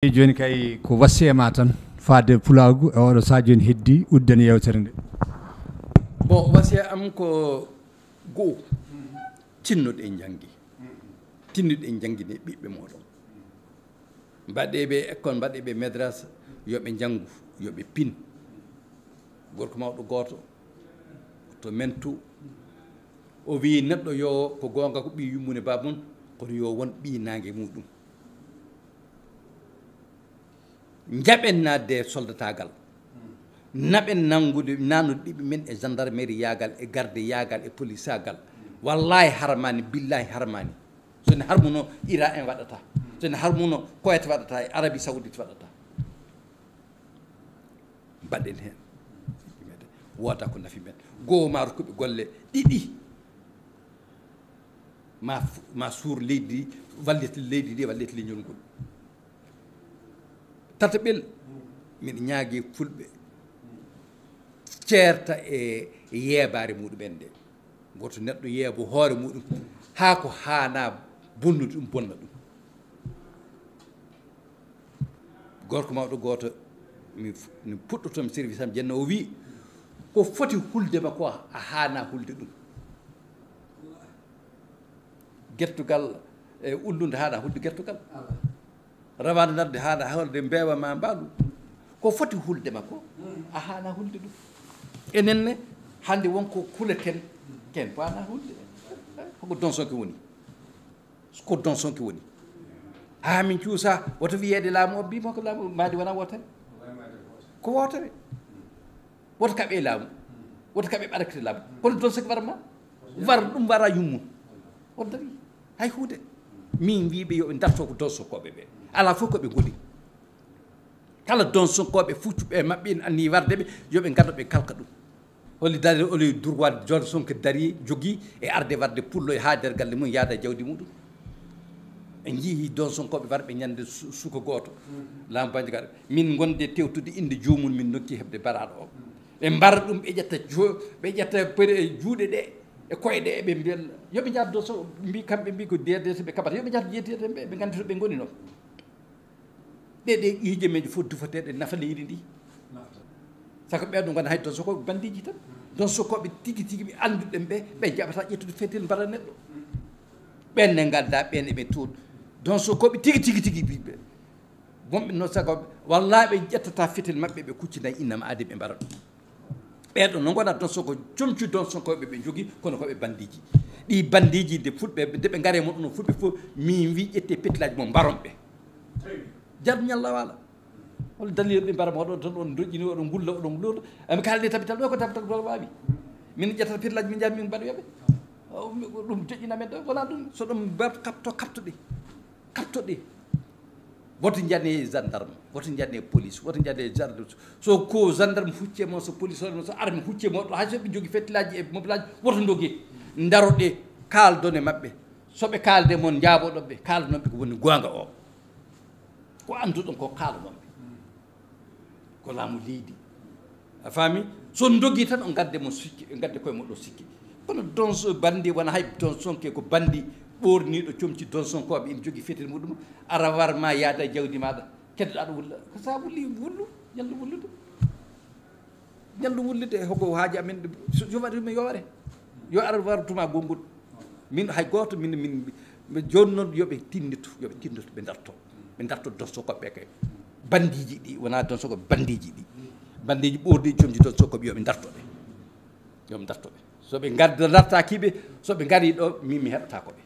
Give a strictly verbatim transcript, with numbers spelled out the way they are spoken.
Jooni kay ko wasiya ma tan, faade pulaagu e oɗo sahaa jooni heddi udden yewtere nde. Bon, wasiya am ko goo, tinnoɗen njanngi. Tinnoɗen njanngi ne ɓiɓɓe mooɗon. Mbaɗee ɓe école, mbaɗee ɓe madrasa, yo ɓe njanngu, yo ɓe pin. Gorko mawɗo gooto to men to, o wiyi neɗɗo yo, ko goonga ko ɓii yummune baabun, kono yo won ɓii naange muɗum. Njaɓen naatde e soldataagal. Naɓen nanngude, naannude ɗiɓɓe men e gendarmerie yaagal, e garde yaagal, e police yaagal. Wallahi harmaani, billahi harmaani. So ne harmuno Iran en waɗata. So ne harmuno Kuwait waɗata, e Arabie Saoudite waɗata. Mbaɗen heen. Wooda ko nafi men. Goo ma rokkuɓe golle ɗiɗi. Ma fu-, ma suur leydi ndi, wallit leydi ndi, wallit leñol ngol. Tataɓel, miɗo ñaagi fulɓe ceerta e yeebaare muɗumen nde. Gooto neɗɗo yeebo hoore muɗum haa ko haanaa bonnude ɗum, bonna ɗum. Gorko mawɗo gooto, mi f-, mi puɗɗoto mi service am, jenno o wi, ko foti hulde ma ko a haanaa hulde ɗum. Gertugal e ullunde haanaa hulde gertugal. Rawaande nadde haanaa hulde mbeewa ma mbaalu. Ko foti hulde ma ko a haanaa hulde ɗum. Enen ne, hannde won ko kuleten, ken ko haanaa hulde. Ko Donson ke woni. Ko Donson ke woni. Haa min cuusa, woto wiyeede laamu o, mbiimi ko laamu maadi wonaa wootere. Ko wootere. Woto kaɓe laamu. Woto kaɓe ɓarakite laamu. Kono Donson ke wara ma. War ɗum wara yummu. On dawi. Hay huunde. Min mbiiɓe yo ɓe darto ko Donsonkooɓe ɓe. Alaa fof ko ɓe ngoni. Kala Donsonkooɓe fuccuɓe e maɓɓe ina anniyi warde ɓe, yo ɓe nganndu ɓe kalka ɗum. Holi dari, holi droit Donsonko dari jogii e arde warde pullo e haa nder galle mum, yaada e jawdi muɗum. En njii Donsonkooɓe warɓe ñande su-, suka gooto. Laamu Banjagara. Min ngonde tewtude innde joomum, min nokki heɓde baraaɗo o. Ɓe mbara ɗum, ɓe ƴetta jo-, ɓe ƴetta pere e juuɗe ɗe, e koyɗe, eɓe mbiya, yo ɓe njahat Donso, mbi kamɓe mbi ko D D C ɓe kaɓata, yo ɓe njahat jeeteteɓe, ɓe nganndi to ɓe ngoni noon. Ɗe, ɗe hiijemeeji fof dufateeɗe nafa leydi ndi. Saka ɓeeɗo ngona hay Donsonkooɓe bandiiji tan. Donsonkooɓe tigi tigi ɓe annduɗen ɓe, ɓe njaɓata ƴettude fetel mbara neɗɗo. Ɓen ne ngadda, ɓen eɓe tuuɗ. Donsonkooɓe tigi tigi tigi ɓiɓɓe. Wonɓe noon saka, wallaahi ɓe ƴettata fetel maɓɓe, ɓe kuccina e innama aade ɓe mbara ɗum. Ɓeeɗo no ngona Donsonko, comci Donsonkooɓe ɓe njogii, kono ko ɓe bandiiji. Ɗi bandiiji nde fulɓe, nde ɓe ngare mon ɗum fulɓe fof, min wi ƴette fetelaaji mon mbaron ɓe. Jardu ñalla waala. Hol dalil ɓe mbara mo oɗon tan on doƴƴini, oɗon ngulla, oɗon ngulla. Ami kaalde tabital ɗo ko tabital gol waawi. Min ƴetta fetelaaji min njaha min mbaɗoya ɓe. O, mi, ɗum joƴƴina men ɗo, wala ɗum. So ɗum mbar-, kapto, kaptuɗe. Kaptuɗe. Woto njane gendarme, woto njane police, woto njane gendarme. So ko gendarme hucce mo, so police hono, so arme hucce mo, ɗo hay so ɓe jogi fetelaaji e mobilaaji, woto ndogi. Ndaroɗe, kaaldon e maɓɓe. So ɓe kaalde mon, njaaboɗon ɓe, kaaldonon ɓe ko woni goonga o. Ko annduɗon ko, kaaloɗon ɓe. Ko laamu leydi. A faami? So ndogi tan, o ngadde mo sikki, o ngadde koye moɗon sikki. Kono Donso bandi wona hay Donsonke ko bandi ɓoorniiɗo comci Donsonkooɓe, ina jogii fetel muɗum, ara war ma yaada e jawdi maaɗa, keddoɗaa ɗo wulla. Ko sa wulli, wullu, ñallu wullude. Ñallu wullude, hoko haaji amen, so, so waɗi ɗum, yo ware. Yo ar war tuma gonngol. Min hay gooto, min, min, min, jooni noon yo ɓe tinnito, yo ɓe tinnito, ɓe darto. Ɓe darto Donsonkooɓe kay. Bandiiji ɗi, wonaa Donsonko, bandiiji ɗi. Bandiiji ɓoorniiɗi comci Donsonko ɓe, yo ɓe darto ɓe. Yo ɓe darto ɓe. So ɓe ngar-, dartaaki ɓe, so ɓe ngarii ɗo, min mi heɗotaako ɓe.